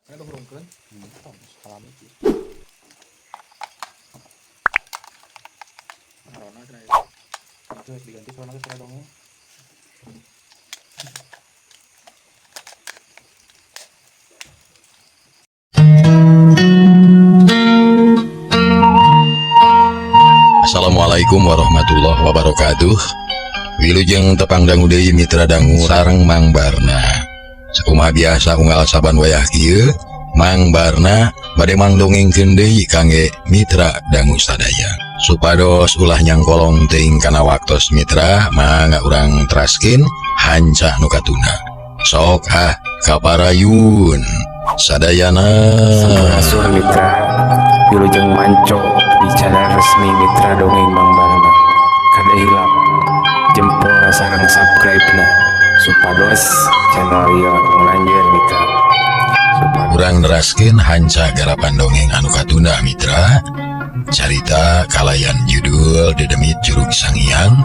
Ini hurungkeun. Salam iki. Corona cenah ieu. Itu harus diganti corona teh suara dongeng. Assalamualaikum warahmatullahi wabarakatuh. Wilujeng tepang dangu deui mitra dangu sareng Mang Barna. Sakumaha biasa unggal saban wayah kieu, Mang Barna bade mangdongengkeun deui kangge mitra dangu sadaya. Supados ulah nyangkolong teuing kana waktos mitra, mangga urang teraskeun hanca nu katunda. Sok ah kaparayun sadayana. Sampurasun mitra, wilujeng manco di channel resmi Mitra Dongeng Mang Barna. Kada hilap jempol sareng subscribe na supados channel ieu lanjut mitra. Supados Urang neraskeun hanca garapan dongeng anu katunda mitra. Carita kalayan judul Dedemit Curug Sangiang.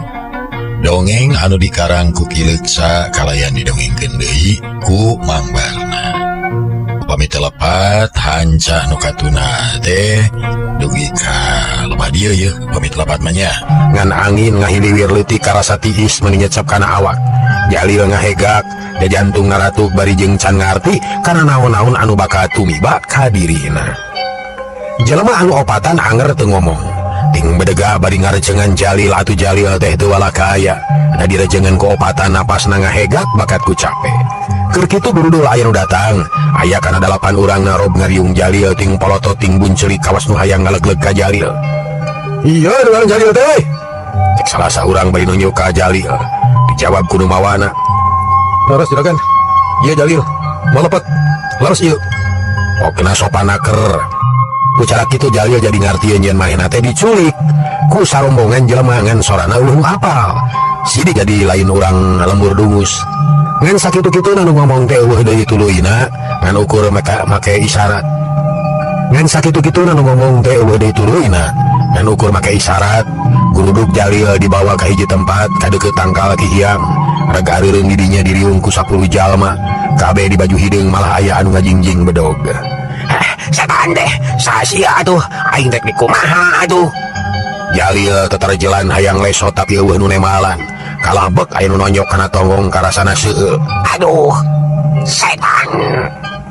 Dongeng anu dikarang ku Ki Leuksa kalayan didongengkeun deui ku Mang Barna. Upami teu lepat hanca nu katunda teh dugi ka lebah dieu yeuh upami teu lepat mah nya. Ngan angin ngahiliwir leutik karasa tiis meuni nyecep kana awak. Jalil ngahegak, da jantung ngaratuk bari jeung can ngarti kana naon-naon anu bakal tumiba ka dirina. Jelema anu opatan anger teu ngomong. Ting bedega bari ngarecengan Jalil atuh Jalil teh teu walakaya. Da direjengan ku opatan napasna ngahegak bakat ku cape. Keur kitu durudul aya nu datang. Aya kana 8 urang narob ngariung Jalil ting polotot ting buncelik kawas nu hayang ngalegleg ka Jalil. Iya, urang Jalil teh. Cek salah saurang bari nunjuk ka Jalil. Dijawab ku nu mawana. Laras juragan. Iya Jalil, malepet. Laras ieu. Pokna sopanaker. Ku cara kitu Jalil jadi ngartieun yen manehna teh diculik ku sarombongan jelema ngan sorana eueuh nu apal. Sidik jadi lain urang lembur dungus. Ngan sakitu-kituna nu ngomong teh eueuh deui tuluyna ngan ukur make isyarat. Ngan sakitu-kituna nu ngomong teh eueuh deui tuluyna ngan ukur make isyarat. Guruduk Jalil dibawa ka hiji tempat ka deukeut tangkal Ki Hyang. Rega areureung di dinya diriung ku 10 jalma. Kabeh di baju hideung malah aya anu ngajingjing bedog. Setan deh, sasia atuh, aing rek dikumaha atuh. Jalil teterjelan hayang lesot tapi eueuh nu nemalan. Kalah bek aya nu nonyok kana tonggong karasana seueul. Aduh, setan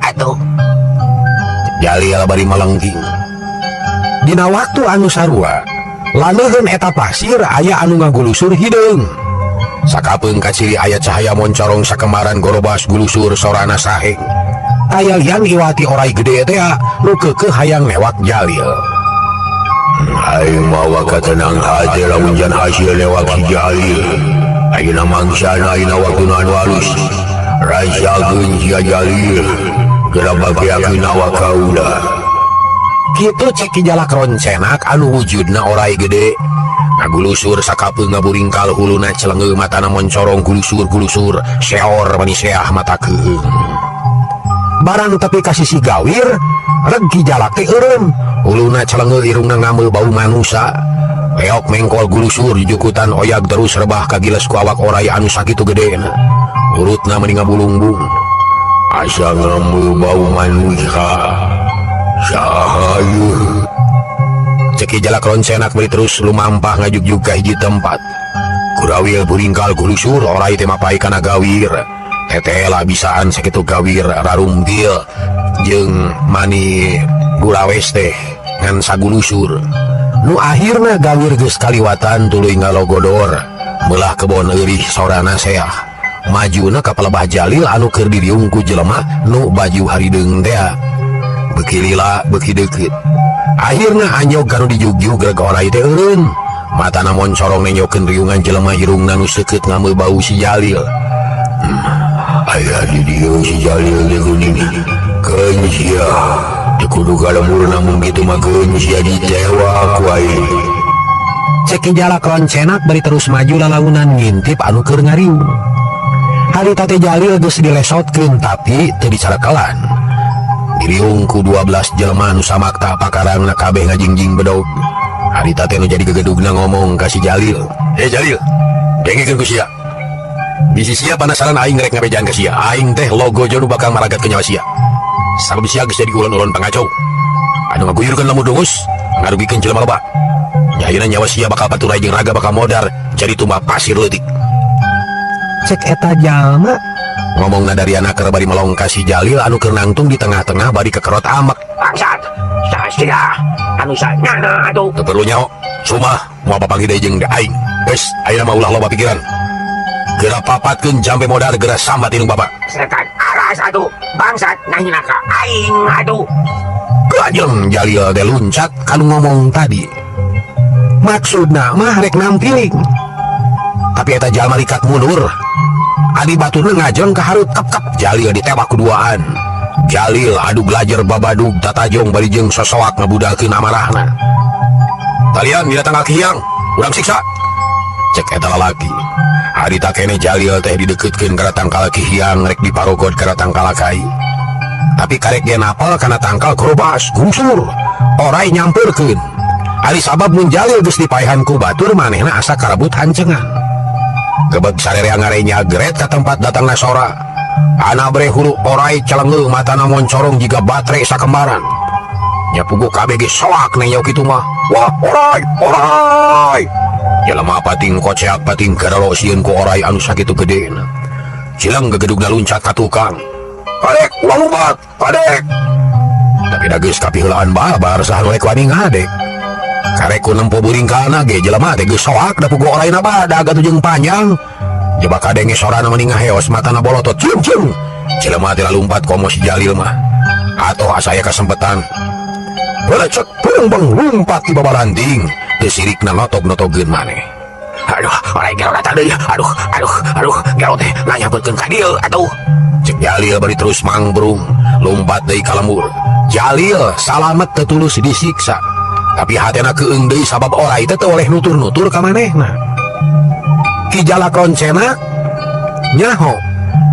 atuh. Jalil bari melengking. Dina waktu anu sarua, laleuheun eta pasir aya anu ngagulusur hideung. Sakapeung kaciri aya cahaya moncorong sakemaran gorobas gulusur sorana saheng. Aya lian iwati orai gede teh nu keukeuh hayang lewat Jalil. Aing mawa katenang hate lamun jan hasil lewat si Jalil. Ayeuna mangsana ayeuna waktuna anu alus. Rasakeun sia Jalil. Geura bageakeun awak kaula. Kitu cek Ki Jalak Roncenak anu wujudna orai gede. Ngagulusur sakapeung ngaburingkal huluna celengeu matana moncorong gulusur-gulusur seor mani seah mata keueung. Barang tepi ka sisi gawir, reg Ki Jalak teh eureun. Huluna celengeu irungna ngameu bau manusa. Leok mengkol gulusur jujukutan oyag terus rebah kagiles ku awak orai anu sakitu gedena. Urutna meni ngabulungbung. Asa ngameu bau manusa. Saha ieu? Cek Ki Jalak Roncenak bari terus lumampah ngajugjug ka hiji tempat. Kurawil buringkal gulusur orai teh mapai kana gawir. Tetela bisaan sakitu gawir rarumbil jeung mani gurawes teh ngan sagulusur. Nu akhirna gawir geus kaliwatan tuluy ngalogodor meulah kebon eurih sorana seah. Majuna ka palebah Jalil anu keur diriung ku jelema nu baju harideung teh. Beuki lila beuki deukeut. Akhirna anyog kanu dijugjug reg orai teh eureun. Matana moncorong nenyokeun riungan jelema irungna nu seukeut ngameu bau si Jalil. Aya di dieu si Jalil teh geuning. Keun sia. Teu kudu ka lembur namun kitu mah keun sia ditewak ku aing. Cek Ki Jalak Roncenak bari terus maju lalaunan ngintip anu keur ngariung. Harita teh Jalil geus dilesotkeun tapi teu dicarekelan. Diriung ku 12 jelema nu samakta pakarangna kabeh ngajingjing bedog. Harita teh nu jadi gegedugna ngomong ka si Jalil. Jalil, dengekeun ku sia. Bisi sia penasaran aing rek ngabejaan ka sia. Aing teh logo jodoh bakal maragat ke nyawa sia. Sabab sia geus jadi ulon-ulon pangacau anu ngaguyurkeun lemur dungus, ngarugikeun jelema loba. Nya ayeuna nyawa sia bakal paturay jeung raga bakal modar jadi tumbak pasir leutik. Cek eta jalma. Ngomongna Daryana keur bari melong ka si Jalil anu keur nangtung di tengah-tengah bari kekerot amek. Bangsat, sia anu sanyana atuh. Teu perlu nyaho, sumah moal papanggih deui jeung aing. Geus, ayeuna mah ulah loba pikiran. Geura papatkeun jampe modar, geura sambat indung bapa. Setan aras atuh, bangsat ngahina ka aing atuh. Lajeng Jalil teh luncat kanu ngomong tadi. Maksudna mah rek nampiling. Tapi eta jalma likat mundur. Adi baturna ngajeng ka hareup kep-kep Jalil ditewak kuduaan. Jalil adu belajar babadug tatajong bari jeung sosoak ngabudalkeun amarahna. Talian dina tangkal kihiang, urang siksa. Cek eta lalaki. Harita keneh Jalil teh dideketkeun kana tangkal kihiang rek diparogod kana tangkal kai. Tapi karek ge napel kana tangkal gerobas gungsur. Orai nyampeurkeun. Ari sabab mun Jalil geus dipaehan ku batur manehna asa karebut hancengan. Gebeg sarerea ngarenya geret ka tempat datangna sora. Ana bre hulu orai celengeuh matana moncorong jiga batre sakembaran. Nya puguh kabeh ge soak nenyo kitu mah. Wah, orai, orai. Jelema pating koceak pating garalo sieun ku orai anu sakitu gedena. Cileng gegedugna luncat ka tukang. Kadek, ulah lumpat, kadek. Tapi da geus kapiheulaan babar saha nu rek wani ngadek. Karek ku nempo buringkalna ge jelema teh geus soak da puguh oraina badag atuh jeung panjang. Jebak kadenge sorana meni ngaheos matana bolotot cium cium. Jelema teh lalumpat komo si Jalil mah. Atoh asa aya kasempetan. Belecek peung beng lumpat ti babaranting. Teu sirikna notog-notogeun maneh. Aduh, orai gero datang deui. Aduh, aduh, aduh, gero teh nganyampeurkeun ka dieu atuh. Cek Jalil bari terus mangbrung, lumpat deui ka lembur. Jalil salamet teu tulus disiksa. Tapi hatena keung deui sabab orai teh teu oleh nutur-nutur ka manehna. Ki Jalak Roncena nyaho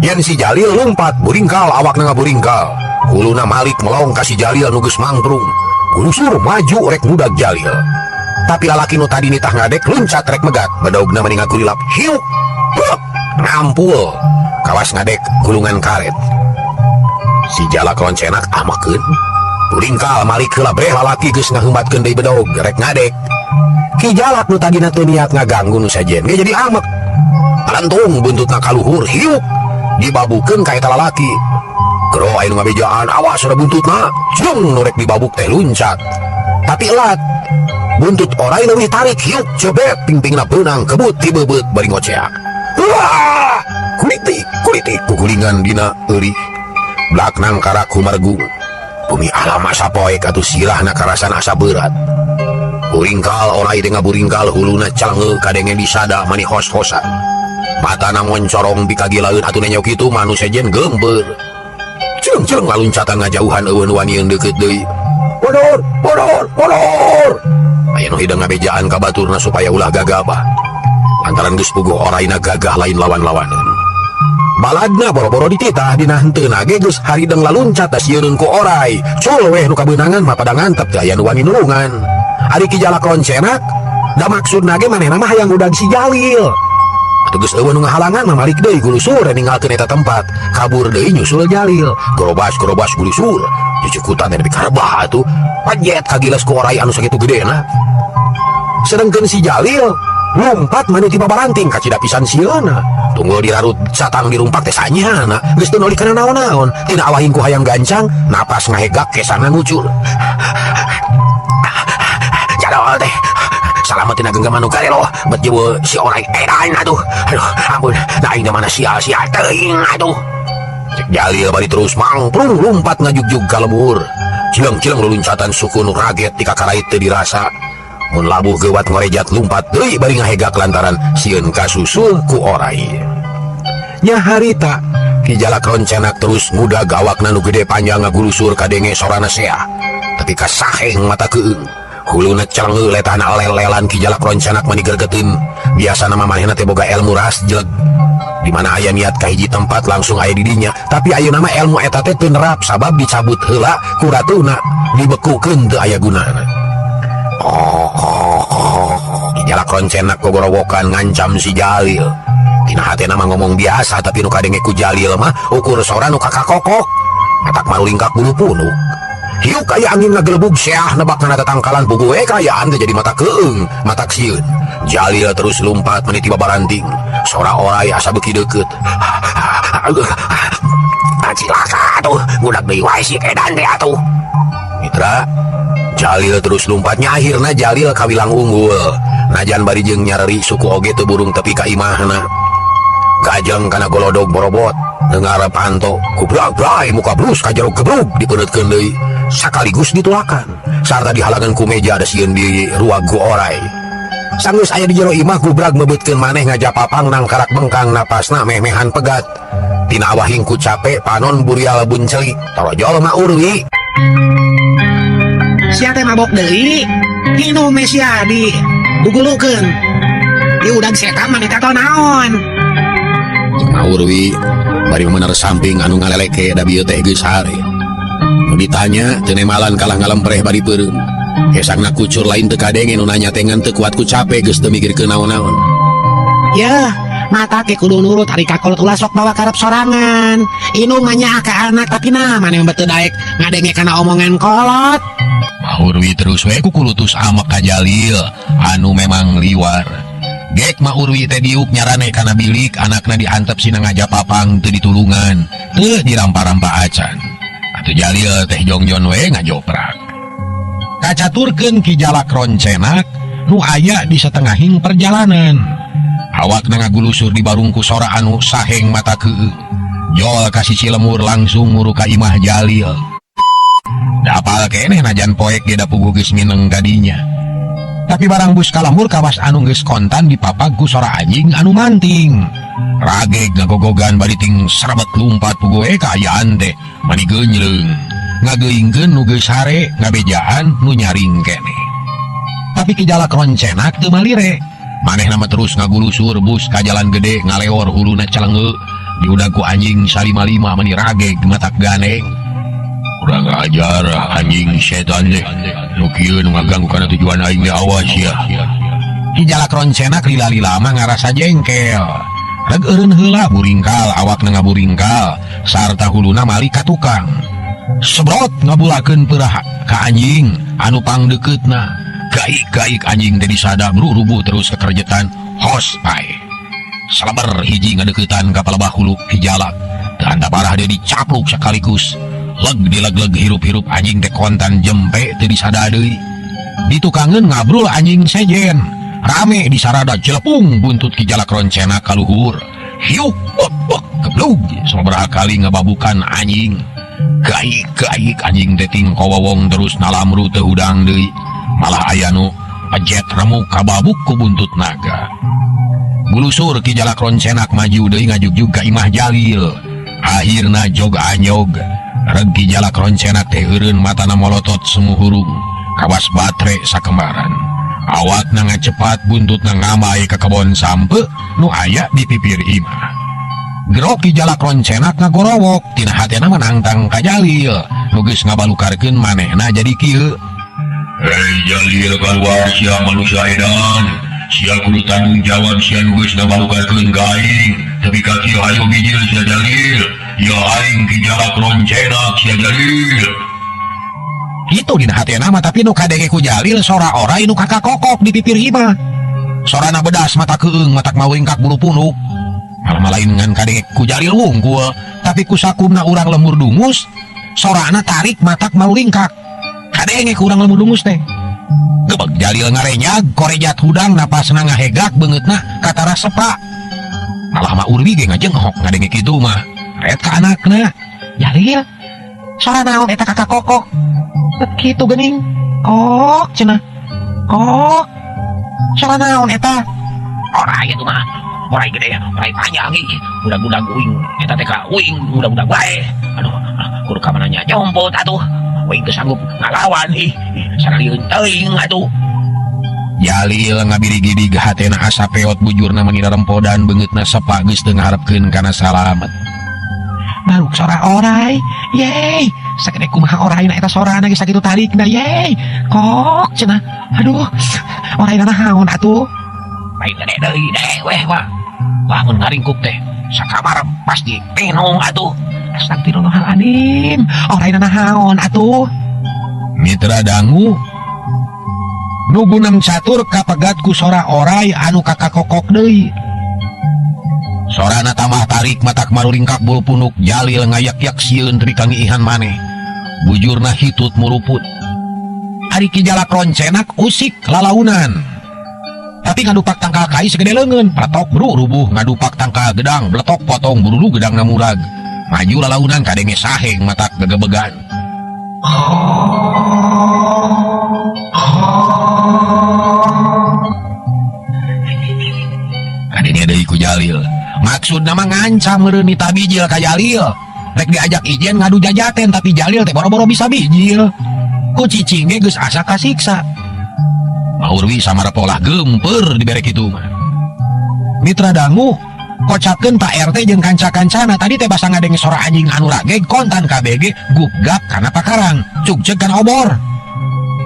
yen si Jalil lumpat buringkal awakna ngaburingkal. Huluna malik melong ka si Jalil nu geus mangprung. Gurusur maju rek ngudag Jalil. Tapi lalaki nu tadi nitah ngadek luncat rek megat. Bedogna meni ngagurilap. Hiuk. Bek. Ngampul. Kawas ngadek gulungan karet. Si Jalak Roncenak amakeun. Buringkal malik heula breh lalaki geus ngaheumatkeun deui bedog rek ngadek. Ki Jalak nu tadina teu niat ngaganggu nu sejen ge jadi amek. Talentung buntutna kaluhur hiuk. Dibabukeun ka eta lalaki. Gero aya nu ngabejaan awas ada buntutna. Jung nu rek dibabuk teh luncat. Tapi elat. Buntut orai leuwih tarik hiuk cebet pingpingna beunang kebut tibebeut bari ngoceak. Wah! Kulitik, kulitik kugulingan dina eurih. Blaknang karak humargung. Bumi alam asa poek atuh sirahna karasan asa berat. Buringkal orai teh ngaburingkal huluna calengeu kadenge disada mani hos-hosan. Matana moncorong pikagilaeun atuh nenyo kitu mah nu sejen geumpeur. Cileng-cileng laluncatan ngajauhan eueun wanieun deukeut deui. Bodor, bodor, bodor. Aya nu hidang ngabejaan ka baturna supaya ulah gagabah. Lantaran geus puguh oraina gagah lain lawan-lawaneun. Baladna boro-boro dititah dina henteuna ge geus harideng laluncat da sieun ku orai. Cul weh nu kabeunangan mah pada ngantep teh aya nu wani nulungan. Ari Ki Jalak Roncenak da maksudna ge manehna mah hayang ngudag si Jalil. Atuh geus eueuh nu ngahalangan mah malik deui gulusur ninggalkeun eta tempat. Kabur deui nyusul Jalil. Gorobas-gorobas gulusur. Cucukutan teh nepi ka rebah atuh. Pajet kagiles ku orai anu sakitu gedena. Sedengkeun si Jalil lumpat manu ti babaranting kacida pisan sieuna. Tunggul dirarut satang dirumpak teh sanyana. Geus teu noli kana naon-naon. Tina awahing ku hayang gancang, napas ngahegak kesana ngucur. Jadol teh. Salamet tina genggaman nu garelo, bet jewe si orai edan atuh. Aduh, ampun, da aing mana sia-sia teuing atuh. Cek Jalil bari terus mangprung lumpat ngajugjug ka lembur. Cileng-cileng luluncatan suku nu raget di kakarait teu dirasa. Mun labuh geuwat ngorejat lumpat deui bari ngahegak lantaran sieun kasusul ku orai. Nya harita Ki Jalak Roncenak terus ngudag awakna nu gede panjang ngagulusur kadenge sorana seah. Tapi kasaheng mata keung. Huluna celengeu letahna lel-lelan Ki Jalak Roncenak mani gergeteun. Biasana mah manehna teh boga ilmu ras jeleg. Di mana aya niat ka hiji tempat langsung aya di dinya. Tapi ayeuna mah ilmu eta teh teu nerap sabab dicabut heula ku ratuna, dibekukeun teu aya gunana. Ki Jalak Roncenak gogorowokan ngancam si Jalil. Tina hatena mah ngomong biasa tapi nu kadenge ku Jalil mah ukur sora nu kakakokok. Matak marulingkak bulu punuk. Hiuk aya angin ngagelebug seah nebak kana tatangkalan puguh we kaayaan teh jadi mata keung, matak sieun. Jalil terus lumpat meniti babaranting. Sora oray asa beuki deukeut. Ah, cilaka atuh, ngudag deui wae si edan teh atuh. Mitra, Jalil terus lumpatnya akhirna Jalil kawilang unggul. Najan bari jeung nyareri suku oge teu burung tepi ka imahna. Gajeng kana golodog borobot, ngarep panto, kubrak bray muka blus ka jero gebrug dipeunetkeun deui. Sakaligus ditulakan sarta dihalangan ku meja da sieun di ruag ku oray. Sanggeus aya di jero imah gubrag mebeutkeun maneh ngajapapang nang karak bengkang napasna meh-mehan pegat. Tina awah hingku capek panon burial buncelik, torojol ma urwi. Sia teh mabok deui. Minum we sia di gugulukeun. Di udag setan maneh teh naon? Cek Ma Urwi bari memener samping anu ngaleleke da bieu teh geus hare. Nu ditanya teu nemalan kalah ngalempreh bari peureum. Hesangna kucur lain teu kadenge nu nanya teh ngan teu kuat ku cape geus teu mikirkeun naon-naon. Yeuh, mata ke kudu nurut ari kakolot ulah sok bawa karep sorangan. Indung mah nyaah ka anak tapi nah maneh mah teu daek ngadenge kana omongan kolot. Ma Urwi terus we kukulutus amek ka Jalil anu memang liwar. Gek Ma Urwi teh diuk nyarane kana bilik anakna diantep sina ngajapapang teu ditulungan, teu dirampa-rampa acan. Atuh Jalil teh jongjon we ngajoprak. Kacaturkeun Ki Jalak Roncenak nu aya di setengahing perjalanan. Awakna ngagulusur di barungku sora anu saheng mata keung. Jol ka sisi lemur langsung nguru ka imah Jalil. Dapal keneh najan poek ge da puguh geus mineng kadinya. Tapi barang bus ka lembur kawas anu geus kontan dipapag ku sora anjing anu manting. Rageg ngagogogan bari ting serebet lumpat puguh we kaayaan teh mani geunjleung. Ngageuingkeun nu geus hare ngabejaan nu nyaring keneh. Tapi Ki Jalak Roncenak teu malire. Manehna mah terus ngagulusur bus ka jalan gede ngaleor huluna celengeu diudag ku anjing salima-lima mani rageg matak ganeng. Kurang ajar anjing setan deh. Nu kieu nu ngaganggu kana tujuan aing ge awas ya. Ki Jalak Roncenak lila-lila mah ngarasa jengkel. Reg eureun heula buringkal awakna ngaburingkal sarta huluna mali ka tukang. Sebrot ngabulakeun peurah ka anjing anu pangdekeutna. Gaik-gaik anjing teh disada rubuh terus kekerjetan hos pae. Saleber hiji ngadeukeutan ka palebah hulu Ki Jalak. Teu anta parah dia dicapluk sekaligus. Leg dileg-leg hirup-hirup anjing teh kontan jempe teu disada deui. Ditukangeun ngabrul anjing sejen. Rame disarada jelepung buntut Ki Jalak Roncenak ka luhur. Hiuk bek bek geblug sabaraha kali ngababukan anjing. Gaik-gaik anjing teh ting kowowong terus nalamru teu hudang deui. Malah aya nu pejet remuk kababuk ku buntut naga. Gulusur Ki Jalak Roncenak maju deui ngajugjug ka imah Jalil. Akhirna jog anyog. Reg Ki Jalak Roncenak teh eureun matana molotot semu hurung. Kawas batre sakembaran. Awakna ngacepat buntutna ngamai ka kebon sampe nu aya di pipir imah. Gero Ki Jalak Roncenak ngagorowok tina hatena mah nangtang ka Jalil nu geus ngabalukarkeun manehna jadi kieu. Hei Jalil kaluar sia manusia edan. Sia kudu tanggung jawab sia nu geus ngabalukarkeun ka aing. Tapi ka kieu hayo bijil sia Jalil. Ya aing Ki Jalak Roncenak sia Jalil. Kitu dina hatena mah tapi nu kadenge ku Jalil sora oray nu kakakokok di pipir imah. Sorana bedas mata keung matak mawingkak bulu punuk. Malah lain ngan kadenge ku Jalil wungkul tapi ku sakumna urang lemur dungus sorana tarik matak mawingkak. Kadenge ku urang lemur dungus teh. Gebeg Jalil ngarenyag korejat hudang napasna ngahegak beungeutna katara sepa. Malah Ma Urwi ge ngajenghok ngadenge kitu mah. Ret ka anakna. Jalil, sora naon eta kakak kokok? Kitu geuning. Kok cenah. Kok. Sora naon eta? Oray itu mah. Oray gede, oray panjang ih. Budak-budak uing eta teh ka uing budak-budak wae. Aduh, kudu ka mana nya nyompot atuh. Uing teu sanggup ngalawan ih. Saralieun teuing atuh. Jalil ngabirigidig hatena asa peot bujurna mani rarempodan beungeutna sepa geus teu ngaharepkeun kana salamet. Baruk sora oray. Yeay, sagede kumaha orayna eta sorana geus sakitu tarikna yeay. Kok cenah. Aduh, orayna naon atuh? Lain gede deui deh weh wah. Wah mun ngaringkuk teh sakamar pasti penong atuh. Astagfirullahaladzim, oray naon atuh. Mitra dangu nu gunem catur kapegat ku sora oray anu kakakokok deui. Sorana tambah tarik matak maruringkak bulu punuk Jalil ngayak-yak sieun tepi ka ngiihan maneh. Bujurna hitut muruput. Ari Ki Jalak Roncenak usik lalaunan. Tapi ngadupak tangkal kai segede leungeun, pletok bru rubuh, ngadupak tangkal gedang, bletok potong burulu gedangna murag. Maju lalaunan kadenge saheng matak gegebegan. Kadenge deui ku Jalil. Maksudna mah ngancam meureun nita bijil ka Jalil. Rek diajak ijen ngadu jajaten tapi Jalil teh boro-boro bisa bijil. Ku cicing ge geus asa kasiksa. Maurwi samarapolah geumpeur dibere kitu mah. Mitra dangu kocapkeun Pak RT jeung kanca-kancana tadi teh basa ngadenge sora anjing anu rageg kontan KBG gugap kana pakarang cugceg kana obor.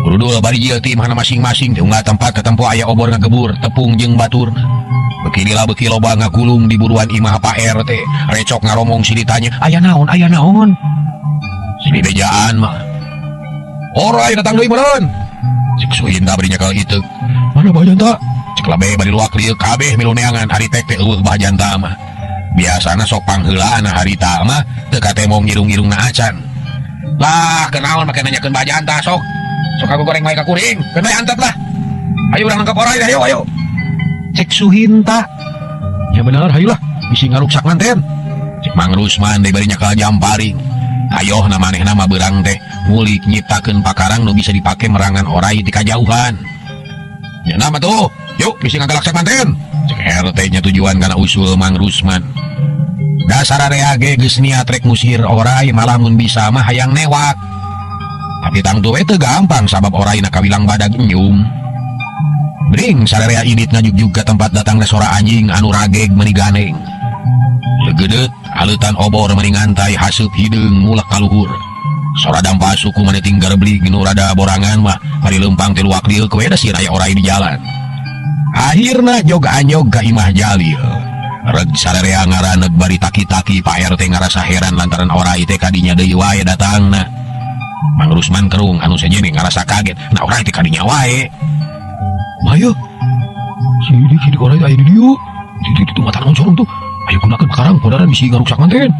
Burudul bari jil ti imahna masing-masing teh unggal tempat katempo aya obor ngagebur tepung jeung baturna. Beuki lila beuki loba ngakulung di buruan imah Pak RT recok ngaromong si ditanya aya naon aya naon. Si bejaan mah. Oray datang deui meureun. Cek Suhinta bari nyekel iteuk. Mana bajanta? Cek labe bari luak lieu kabeh milu neangan ari tek teh eueuh bajanta mah. Biasana sok pangheulaan harita mah teu katemong ngirung-ngirungna acan. Lah kenaon make nanyakeun bajanta sok. Sok aku goreng wae ka kuring, keun bae antep lah. Ayo urang nangkep oray ayo ayo. Cek Suhinta. Ya bener hayu lah bisi ngaruksak manten. Cek Mang Rusman deui bari nyekel jamparing. Ayoh na manehna mah beurang teh ngulik nyiptakeun pakarang nu bisa dipake merangan oray ti kajauhan. Nya nama tuh, yuk bisi ngagalaksak manten. Cek RT nya tujuan kana usul Mang Rusman. Dasar area ge geus niat rek ngusir oray malah mun bisa mah hayang newak. Tapi tangtu we teu gampang sabab oray na kawilang badag nyum. Bring sararea idit ngajugjug ka tempat datangna sora anjing anu rageg meuni ganeng. Legedeut aleutan obor meuni ngantai haseup hideung mulek kaluhur. Sora dampa suku mani tinggal beli nu rada borangan mah bari leumpang ti luak lieu we da sieun aya oray di jalan. Akhirna jog anyog ka imah Jalil. Reg sararea ngaraneg bari taki-taki Pak RT ngarasa heran lantaran oray teh kadinya deui wae datangna. Mang Rusman kerung anu sejen ngarasa kaget. Nah oray teh kadinya wae. Mayo. Sini oray aya di dieu. Di mata naon sorong tuh. Ayo gunakeun pakarang podaran bisi ngaruksak manten.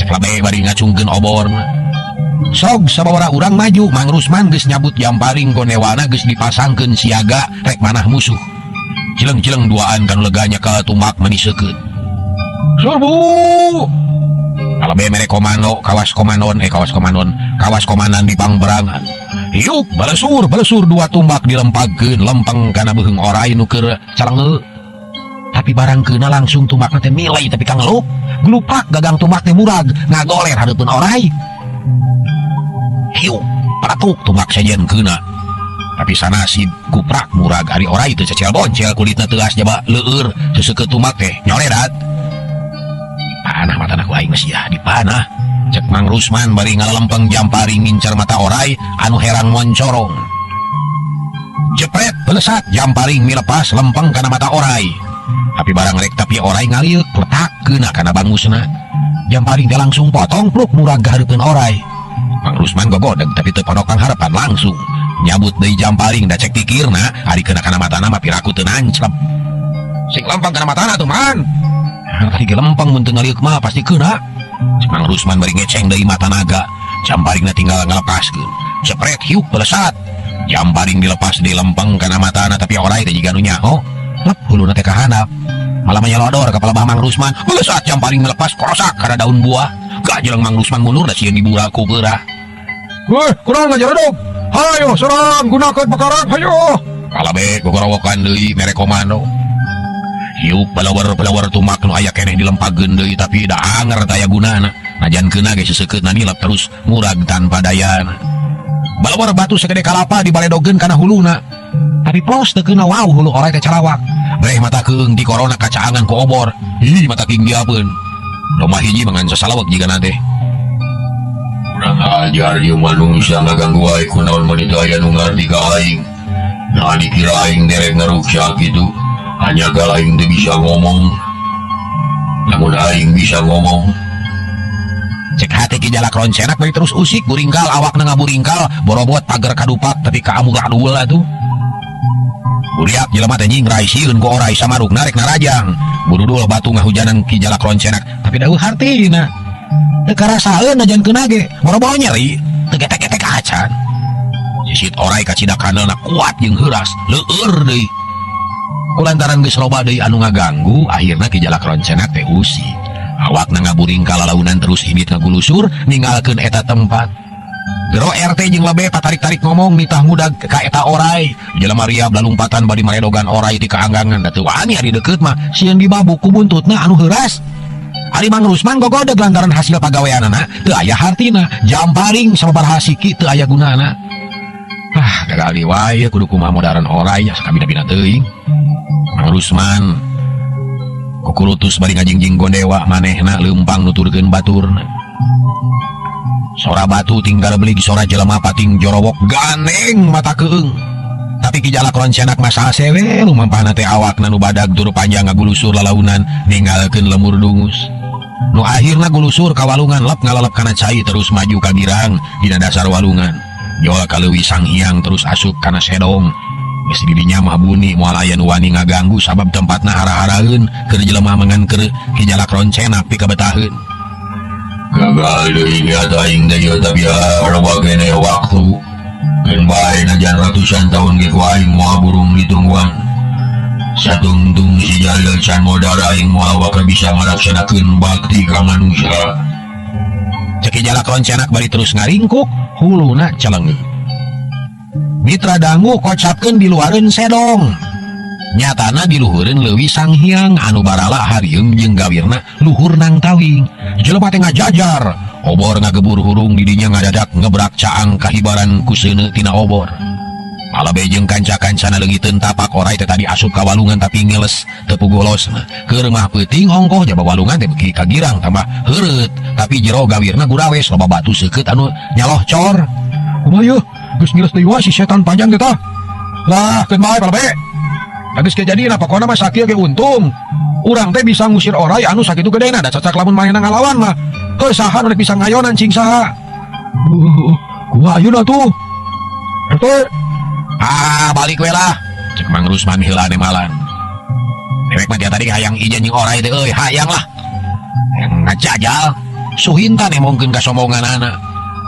Cek labe bari ngacungkeun oborna. Sok sababaraha urang maju Mang Rusman geus nyabut jamparing gonewana geus dipasangkeun siaga rek manah musuh. Cileng-cileng duaan kanu lega nyekel tumbak meuni seukeut. Serbu! Alabe mere komando kawas komandon kawas komandan di pangberangan. Hiuk balesur dua tumbak dilempagkeun lempeng kana beuheung oray nu keur calengeu. Tapi barang keuna langsung tumbakna teh milai tapi ka ngelup. Glupak gagang tumbak teh murag ngagoler hareupeun oray. Hiuk peratuk tumbak sejen keuna. Tapi sanasib kuprak murag ari oray teu cecel boncel kulitna teuas jaba leueur seseukeut tumbak teh nyoledat. Panah matana ku aing geus sia dipanah. Cek Mang Rusman bari ngalalempeng jamparing ngincer mata oray anu herang moncorong. Jepret belesat jamparing milepas lempeng kana mata oray. Tapi barang rek tapi oray ngaliuk pletak keuna kana bangusna. Jamparing teh langsung potong pluk murag ka hareupeun oray. Mang Rusman gogodeg tapi teu pondok pangharapan langsung nyabut deui jamparing da cek pikirna ari keuna kana matana mah piraku teu nanclep. Sing lempeng kana matana tuh man. Tadi ge lempeng mun teu ngaliuk mah pasti keuna. Cek Mang Rusman bari ngeceng deui mata naga. Jamparingna tinggal ngalepaskeun. Jepret hiuk belesat. Jamparing dilepas deui lempeng kana matana tapi oray teh jiga nu nyaho. Lep huluna teh kahandap. Malah menyelodor kepala bah Mang Rusman. Belesat jamparing melepas korosak karena daun buah. Gak jeleng Mang Rusman mundur da sieun dibura ku geurah. Weh, kurang ngajaredog. Hayo serang gunakeun pakarang hayo. Kalabe gogorowokan deui mere komando. Hiuk balawar-balawar tumak nu aya keneh dilempageun deui tapi da anger taya gunana. Najan keuna ge seseukeutna nilep terus murag tanpa dayana. Balawar batu segede kalapa dibaledogeun kana huluna. Tapi plos teu keuna wau hulu oray teh calawak. Breh mata keung di korona kacaangan ku obor. Ih mata king diapeun. Domba hiji mangan sasalawak jigana teh. Urang ajar ieu manusia ngaganggu aing kunaon mun teu aya nu ngarti ka aing. Nah dikira aing derek ngaruksak kitu. Hanya gal aing teu bisa ngomong. Namun aing bisa ngomong. Cek hati Ki Jalak Roncenak bari terus usik buringkal awakna ngaburingkal borobot pager kadupak tapi ka amburadul atuh. Buriak jelema teh nyingrai sieun ku orai samarukna rek narajang. Burudul batu ngahujanan Ki Jalak Roncenak tapi deuh hartina. Teu karasaeun najan keuna ge boro-boro nyeri teu getek-getek acan. Sisit orai kacida kanelna kuat jeung heuras leueur deui. Kulantaran geus loba deui anu ngaganggu akhirna Ki Jalak Roncenak teh usik. Awakna ngaburing kalalaunan terus indit ngagulusur ninggalkeun eta tempat. Gero RT jeung lebe patarik-tarik ngomong nitah ngudag ka eta orai. Jelema riab lalumpatan bari maredogan orai ti kaanggangan da teu wani ari deukeut mah sieun dibabuk ku buntutna anu heuras. Ari Mang Rusman gogodeg lantaran hasil pagaweanana teu aya hartina, jamparing sababaraha siki teu aya gunana. Ah, gagal deui wae kudu kumaha modaran orai nya sakabina-bina teuing. Mang Rusman kukurutus bari ngajingjing gondewa manehna leumpang nuturkeun baturna. Sora batu tinggal beli sora jelema pating jorowok ganeng mata keung. Tapi Ki Jalak Roncenak mah sasewe lumampahna teh awakna nu badag tur panjang ngagulusur lalaunan ninggalkeun lemur dungus. Nu akhirna gulusur ka walungan lep ngalalep kana cai terus maju ka girang dina dasar walungan. Jol ka leuwih Sanghyang terus asup kana sedong. Geus di dinya mah buni moal aya nu wani ngaganggu sabab tempatna hara-haraeun keur jelema mangan keur Ki Jalak Roncenak pikabetaheun. Gagal deui nya aing teh ieu tapi loba keneh waktu. Keun bae najan ratusan tahun ge ku aing moal burung ditungguan. Satungtung si Jalil can modar aing moal bakal bisa ngalaksanakeun bakti ka manusia. Cek Ki Jalak Roncenak bari terus ngaringkuk huluna celengeuh. Mitra dangu kocapkeun di luareun sedong. Nyatana di luhureun leuwih Sanghyang anu barala harieum jeung gawirna luhur nang tawing. Jelema teh ngajajar, obor ngagebur hurung di dinya ngadadak ngebrak caang kahibaran ku seuneu tina obor. Malabe jeung kanca-kancana leungiteun tapak orai teh tadi asup ka walungan tapi ngeles teu pugolosna. Keur mah peuting ongkoh jaba walungan teh beuki kagirang tambah heureut, tapi jero gawirna gurawes loba batu seukeut anu nyaloh cor. Kumaha yeuh? Geus ngiles deui wae si setan panjang teh tah. Lah, keun bae palabe. Da geus kejadian pokona mah sakieu ge untung. Urang teh bisa ngusir orai anu sakitu gedena da cacak lamun manehna ngalawan mah. Heuh saha nu rek bisa ngayonan cing saha. Kumaha ayeuna tuh? RT. Ah, balik we lah. Cek Mang Rusman heula nemalan. Dewek mah tadi hayang ijen jeung orai teh euy, hayang lah. Hayang ngajajal. Suhinta nemongkeun kasombonganana.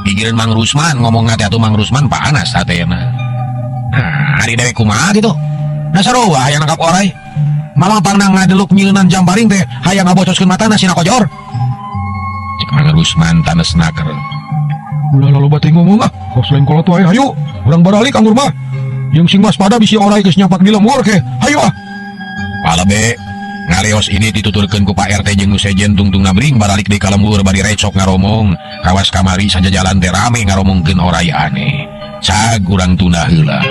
Gigireun Mang Rusman ngomongna teh atuh Mang Rusman panas hatena. Nah, ari dewek kumaha kitu? Dasar wah hayang nangkap orai. Malah pangna ngadeluk nyileunan jamparing teh hayang ngabocoskeun matana sina kojor. Cek Mang Rusman tanes naker. Ulah loba teh ngomong ah, kos lain kolot wae hayu. Urang baralik anggur mah. Jeung sing waspada bisi orai geus nyapak di lemur ke. Hayu ah. Palebe ngareos ini dituturkeun ku Pak RT jeung nu sejen tungtung nabring baralik di kalembur bari recok ngaromong. Kawas kamari sajajalan teh rame ngaromongkeun orai aneh. Cag urang tunda heula.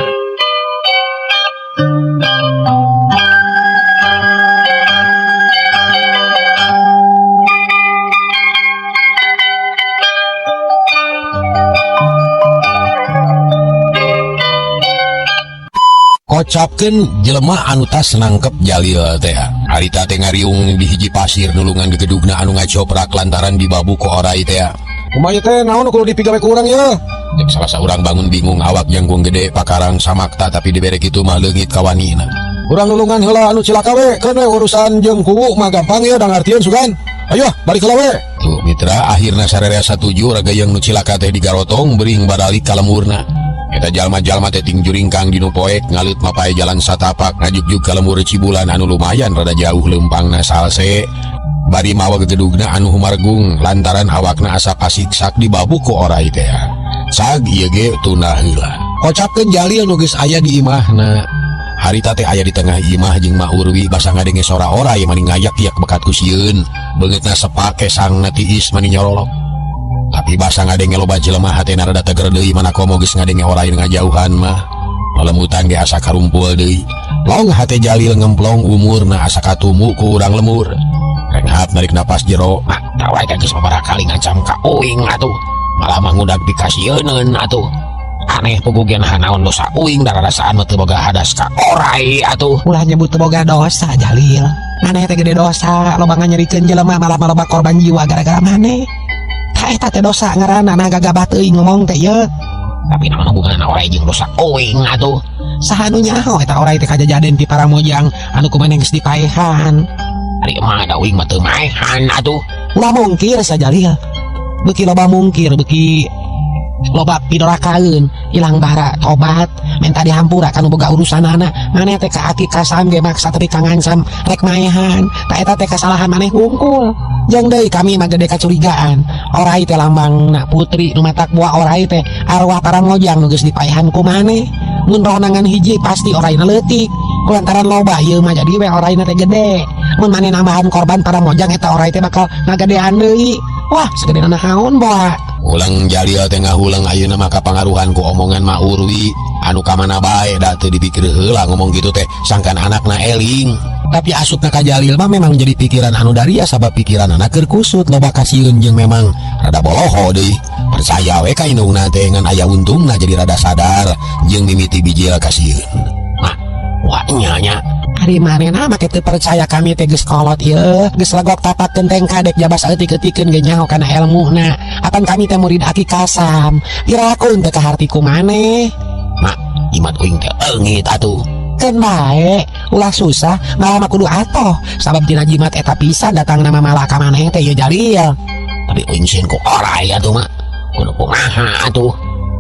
Kocapkeun jelema anu tas nangkep Jalil teh. Harita teh ngariung di hiji pasir nulungan gegedugna anu ngacoprak lantaran dibabu ku orai teh. Kumaha teh naon kudu dipigawe ku urang ye? Cek salah saurang bangun bingung awak jangkung gede pakarang samakta tapi dibere kitu mah leungit kawanina. Urang nulungan heula anu cilaka we, keun we urusan jeung kuwu mah gampang ye da ngartieun sugan. Ayo balik heula we. Tuh mitra akhirna sararea satuju ragayeng nu cilaka teh digarotong beuring baralik ka lemurna. Eta jalma-jalma teh ting juringkang dinu poek ngaleut mapae jalan satapak ngajugjug ka lemur Cibulan anu lumayan rada jauh leumpangna salse. Bari mawa gegedugna anu humargung lantaran awakna asa kasiksak dibabuk ku orai teh. Cag ieu ge tunda heula. Kocapkeun Jalil nu geus aya di imahna. Harita teh aya di tengah imah jeung Ma Urwi basa ngadenge sora orai mani ngayak-yak bekat ku sieun. Beungeutna sepak kesangna tiis mani nyorolok. Tapi basa ngadenge loba jelema hatena rada teger deui mana komo geus ngadenge orai ngajauhan mah. Lelemutan ge asa karumpul deui. Long hate Jalil ngemplong umurna asa katumu ku urang lemur. Renghap narik napas jero. Ah, tawai teh geus sababaraha kali ngancam ka uing atuh. Malah mah ngudag dikasieun atuh. Aneh pugugen hanaon dosa uing dararasaan mah teu boga hadas ka orai atuh. Ulah nyebut teu boga dosa Jalil. Maneh teh gede dosa loba nganyerikeun jelema malah loba korban jiwa gara-gara maneh. Tah eta teh dosa ngaranna nah gagabah teuing ngomong teh ye. Tapi naon hubunganna orai jeung dosa uing atuh? Saha nu nyaho eta orai teh kajajaden ti paramojang anu ku maneh geus dipaehan. Ari mah da uing mah teu maehan atuh. Ulah mungkir sajalil. Beuki loba mungkir beuki loba pidorakaeun, ilang bara tobat, menta dihampura kanu boga urusanana. Maneh teh ka Aki Kasam ge maksa tapi ka ngancam rek maehan. Tah eta teh kasalahan maneh hungkul. Jeung deui kami mah gede kacurigaan. Orai teh lambangna putri nu matak buah orai teh arwah paramojang nu geus dipaehan ku maneh. Mun rohna ngan hiji pasti oraina leutik. Kulantaran loba ieu mah jadi we oraina teh gede. Mun maneh nambahan korban paramojang eta orai teh bakal ngagedean deui. Wah, segede naon boa. Ulang Jalil teh ngahuleng ayeuna mah kapangaruhan ku omongan Ma Urwi anu ka mana bae da teu dipikir heula ngomong gitu teh sangkan anakna eling. Tapi asupna ka Jalil mah memang jadi pikiran anu daria sabab pikiran anak keur kusut loba kasieun jeung memang rada boloho deui. Percaya we ka indungna teh ngan aya untungna jadi rada sadar jeung mimiti bijil kasieun. Mah, wah nya nya. Ari manehna make teu percaya kami teh geus kolot ieu, geus legok tapak genteng kadek jabas eutik-eutikeun ge nyaho kana elmuna. Apan kami teh murid Aki Kasam. Piraku teu kaharti ku maneh. Mak, imat uing teh eungit atuh. Keun bae, ulah susah, malah mah kudu atoh. Sabab tina jimat eta pisan datang nama malah ka maneh teh ieu Jalil. Tapi uing sieun ku orai atuh mak. Kudu kumaha atuh?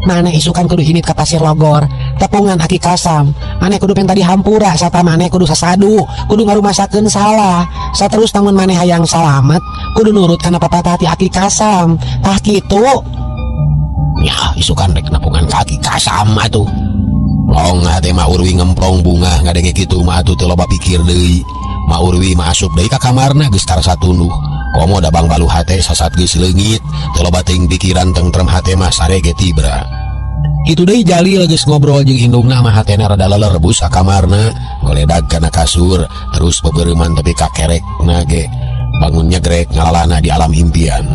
Maneh isukan kudu indit ka Pasir Logor, tepungan Aki Kasam. Maneh kudu minta dihampura sarta maneh kudu sasadu, kudu ngarumasakeun salah. Saterus namun maneh hayang salamet, kudu nurut kana papatah ti Aki Kasam. Tah kitu. Ya, isukan rek nepungan ka Aki Kasam atuh. Long hate Ma Urwi ngemplong bunga ngadenge kitu mah atuh teu loba pikir deui. Ma Urwi mah asup deui ka kamarna geus karasa tunduh. Komo da bang balu hate sasat geus leungit, teu loba teuing pikiran tentrem hate mah sare ge tibra. Kitu deui Jalil geus ngobrol jeung indungna mah hatena rada lelerebus ka kamarna, goledag kana kasur, terus bebereuman tepi ka kerekna ge. Bangunnya grek ngalalana di alam impian.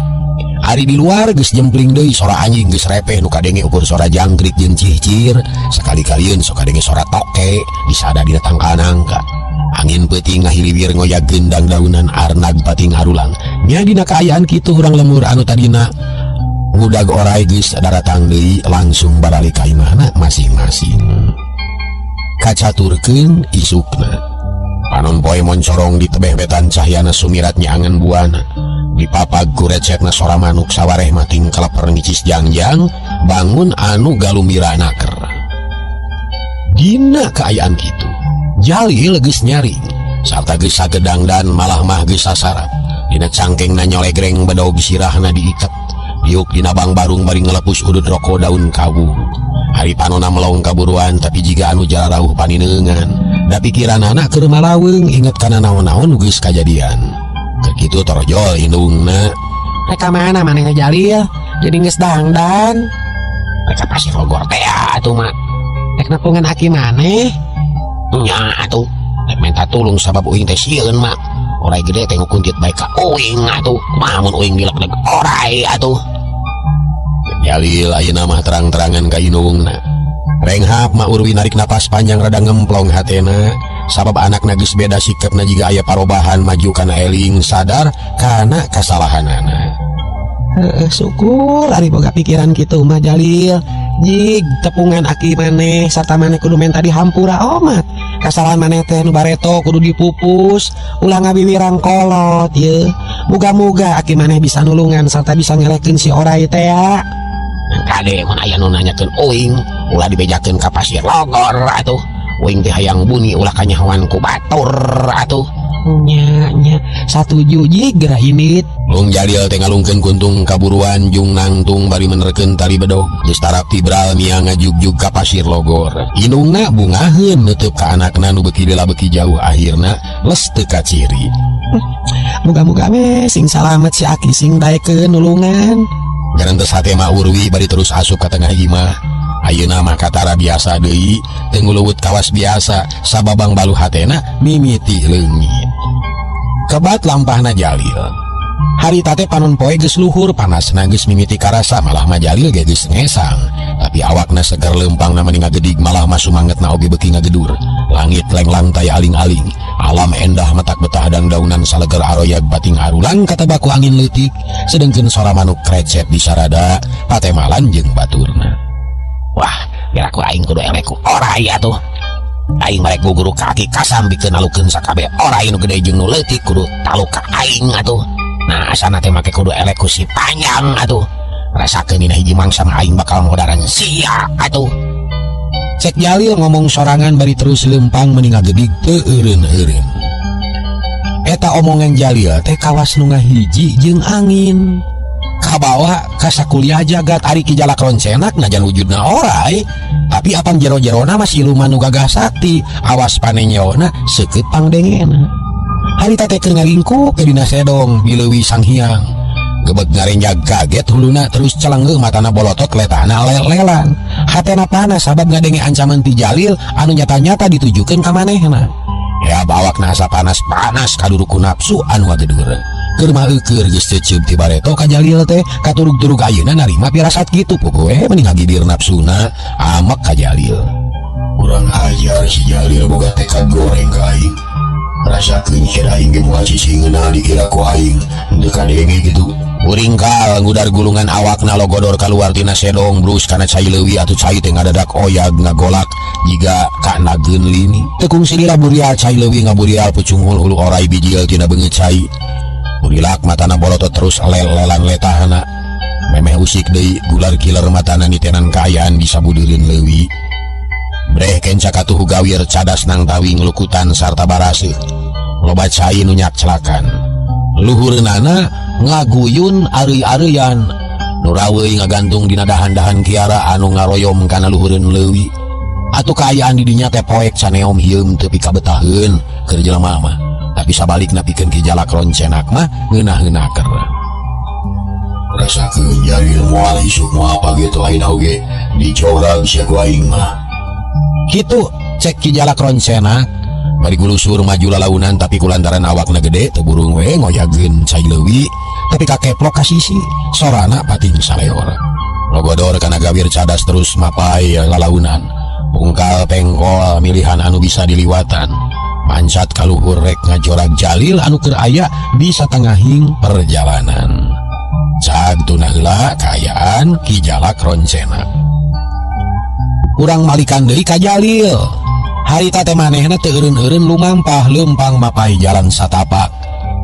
Ari di luar geus jempling deui sora anjing geus repeh nu kadenge ukur sora jangkrik jeung cihcir, sakali-kalieun sok kadenge sora toke disada dina tangkal nangka. Angin peuting ngahiliwir ngoyag gendang daunan arnag pati ngarulang. Nya dina kaayaan kitu urang lemur anu tadina ngudag orai geus daratang deui langsung baralik ka imahna masing-masing. Kacaturkeun isukna. Panon poe moncorong di tebeh wetan cahyana sumirat nyangan buana. Dipapag ku recetna sora manuk sawareh mating kaleper ngicis jangjang bangun anu galumira naker. Dina kaayaan kitu, Jalil geus nyaring sarta geus sagedang dan malah mah geus sasarap. Dina cangkengna nyolegreng bedog sirahna diiket. Diuk dina bang barung bari ngelepus udud roko daun kawung. Hari panona melong kaburuan tapi jiga anu jarauh panineungan. Da pikiranana keur malaweung inget kana naon-naon geus kajadian. Keur kitu torjol indungna. Rek ka mana maneh teh Jalil? Jadi geus dangdan. Rek ka Pasir Logor teh atuh mak. Rek nepungan aki maneh? Nya atuh. Rek minta tulung sabab uing teh sieun mak. Orai gede teh ngukuntit bae ka uing atuh. Kumaha mun uing dilekleg orai atuh. Jalil ayeuna mah terang-terangan ka indungna. Renghap Ma Urwi narik napas panjang rada ngemplong hatena sabab anakna geus beda sikapna jiga aya parobahan maju kana eling sadar kana kasalahanana. Heeh, syukur ari boga pikiran kitu mah Jalil. Jig tepungan aki maneh sarta maneh kudu menta dihampura omat. Kasalahan maneh teh nu bareto kudu dipupus, ulah ngawiwirang kolot ye. Muga-muga aki maneh bisa nulungan sarta bisa ngelehkeun si orai teh ya. Kade mun aya nu nanyakeun uing, ulah dibejakeun ka Pasir Logor atuh. Uing teh hayang buni ulah kanyahoan ku batur atuh. Nya nya satuju jig geura indit. Lung Jalil teh ngalungkeun kuntung kaburuan jung nangtung bari menerkeun tali bedog. Geus tarap tibral mia ngajugjug ka Pasir Logor. Indungna bungaheun neuteub ka anakna nu beuki lila beuki jauh akhirna les teu kaciri. Muga-muga we sing salamet si aki sing daekeun nulungan. Garentes hate Ma Urwi bari terus asup ka tengah imah. Ayeuna mah katara biasa deui, teu nguluwut kawas biasa sababang balu hatena mimiti leungit. Kebat lampahna Jalil. Harita teh panon poe geus luhur, panasna geus mimiti karasa, malah mah Jalil ge geus ngesang. Tapi awakna seger leumpangna meni ngagedig, malah mah sumangetna oge beuki ngagedur. Langit lenglang taya aling-aling. Alam endah matak betah dangdaunan saleger aroyag bating arulang katabaku angin leutik, sedengkeun sora manuk krecet di sarada patemalan jeung baturna. Wah, piraku aing kudu eleh ku orai atuh. Aing marek guguru ka Aki Kasam bikeun nalukeun sakabeh orai nu gede jeung nu leutik kudu taluk ka aing atuh. Nah, asana teh make kudu eleh ku si Panjang atuh. Rasakeun dina hiji mangsa mah aing bakal ngodaran sia atuh. Cek Jalil ngomong sorangan bari terus lempang meni ngagedig teu eureun-eureun. Eta omongan Jalil teh kawas nu ngahiji jeung angin. Kabawa ka sakuliah jagat ari Ki Jalak Roncenak najan wujudna orai, tapi apan jero-jerona mah siluman nu gagah sakti, awas panenyona seukeut pangdengena. Harita teh keur ngaringkuk ke dina sedong di leuwi Sang Hyang. Gebeg ngarenjag kaget huluna terus celengeuh matana bolotot letahna lel-lelan. Hatena panas sabab ngadenge ancaman ti Jalil anu nyata-nyata ditujukeun ka manehna. Ya bawakna asa panas-panas kaduruku nafsu anu ngagedur. Keur mah eueur geus ceuceub ti bareto ka Jalil teh katurug-turug ayeuna narima pirasat kitu puguh we meni ngagidir nafsuna amek ka Jalil. Kurang ajar si Jalil boga tekad goreng ka aing. Rasakeun sia aing ge moal cicingeuna dikira ku aing teu kadenge kitu. Buringkal ngudar gulungan awakna logodor kaluar tina sedong brus kana cai leuwi atuh cai teh ngadadak oyag ngagolak jiga kanageun lini. Teu kungsi lila burial cai leuwi ngaburial pucunghul hulu orai bijil tina beungeut cai. Burilak matana bolotot terus lel-lelan letahna. Memeh usik deui gular kiler matana nitenan kaayaan di sabudeureun leuwi. Breh kenca katuhu gawir cadas nang tawing lukutan sarta baraseuh. Loba cai nu nyakclakan. Luhureunana ngaguyun areuy-areuyan. Nu raweuy ngagantung dina dahan-dahan kiara anu ngaroyom kana luhureun leuwi. Atuh kaayaan di dinya teh poek saneom hieum teu pikabetaheun keur jelema mah. Tapi sabalikna pikeun Ki Jalak Roncenak mah ngeunah-ngeunah keur. Rasakeun Jalil moal isuk moal pageto ayeuna oge dicorang sia ku aing mah. Kitu cek Ki Jalak Roncenak bari gulusur maju lalaunan tapi kulantaran awakna gede teu burung we ngoyageun cai leuwi tapi kakeplok ka sisi sorana pating saleor. Logodor kana gawir cadas terus mapai lalaunan. Pungkal pengkol milihan anu bisa diliwatan. Mancat kaluhur rek ngajorag Jalil anu keur aya di satengahing perjalanan. Cag tunah heula kaayaan Ki Jalak Roncenak. Urang malikan deui ka Jalil. Harita teh manehna teu eureun-eureun lumampah leumpang mapai jalan satapak.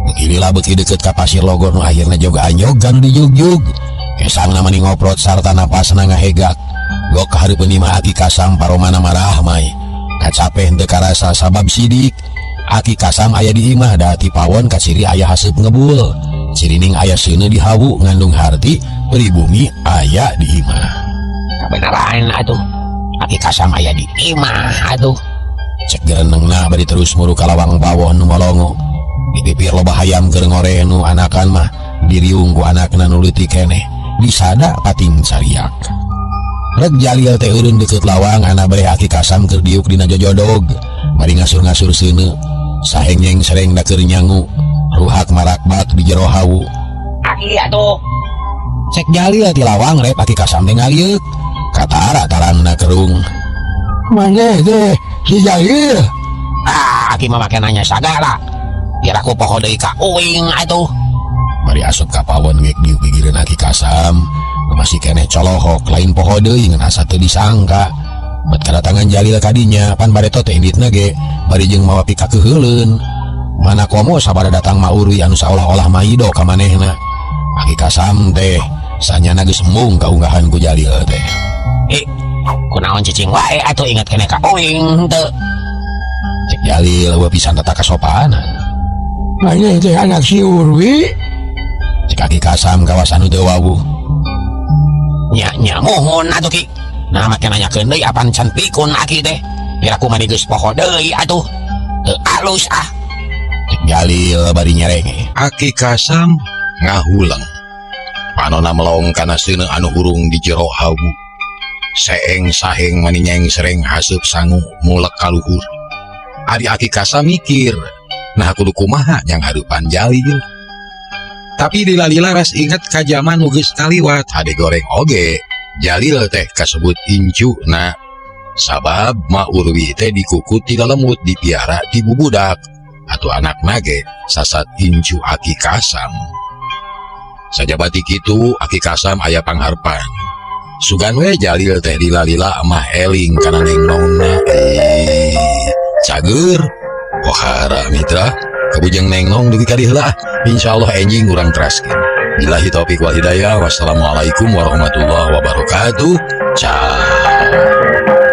Beuki lila beuki deukeut ka pasir logor nu akhirna joga anjog ganu dijugjug. Kesangna mani ngoprot sarta napasna ngahegak. Gok kahareupeun imah Aki Kasam paromana marahmai. Kacape henteu karasa sabab sidik. Aki Kasam aya di imah da ti pawon kaciri aya haseup ngebul. Cirining aya seuneu di hawu ngandung harti pribumi aya di imah. Kabenaran atuh. Aki Kasam aya di imah atuh. Cek gerenengna bari terus muru ka lawang pawon nu molongo. Di pipir loba hayam keur ngoreh nu anakan mah diriung ku anakna nu leutik keneh. Disada pating cariak. Rek Jalil teh eureun deukeut lawang ana bareh Aki Kasam keur diuk dina jojodog. Bari ngasur-ngasur seuneu. Sahengyeng sereng da keur nyangu. Ruhak marakbat di jero hawu. Aki atuh. Cek Jalil ti lawang rep Aki Kasam teh ngalieuk. Katara tarangna kerung. Maneh teh si Jalil. Ah, Aki mah make nanya sagala. Biar aku poho deui ka uing atuh. Bari asup ka pawon ngek diuk gigireun Aki Kasam. Masih keneh colohok lain poho deui ngan asa teu disangka. Bet kadatangan Jalil kadinya pan bareto teh inditna ge bari jeung mawa pikakeuheuleun. Mana komo sabada datang ma Urui anu saolah-olah maido ka manehna. Aki Kasam teh sanyana geus embung kaunggahan ku Jalil teh. Kunaon cicing wae atuh inget keneh ka uing teu. Cek Jalil eueuh pisan tata kasopanan. Maneh teh anak si Urwi? Cek Aki Kasam kawas anu teu wawuh. Nya nya muhun atuh Ki. Nah make nanyakeun deui apan can pikun aki teh. Piraku mah geus poho deui atuh. Teu alus ah. Cek Jalil bari nyerenge. Aki Kasam ngahuleng. Panona melong kana seuneu anu hurung di jero hawu. Seeng saheng mani nyengsereng haseup sangu mulek ka luhur. Ari Aki Kasam mikir, nah kudu kumaha jang hareupan Jalil. Tapi lila-lila ras inget ka jaman nu geus kaliwat. Hade goreng oge Jalil teh kasebut incu na sabab Ma Urwi teh dikukut ti lemut dipiara ti bubudak atau anak nage sasat incu Aki Kasam. Sajabati kitu Aki Kasam aya pangharpan sugan we Jalil teh lila-lila mah eling kana Neng Nongna. Cager Wahara mitra kabujeng Neng Nong dugi ka dieu heula. Insyaallah enjing urang teraskeun. Billahi taufik wal hidayah. Wassalamualaikum warahmatullahi wabarakatuh. Ciao.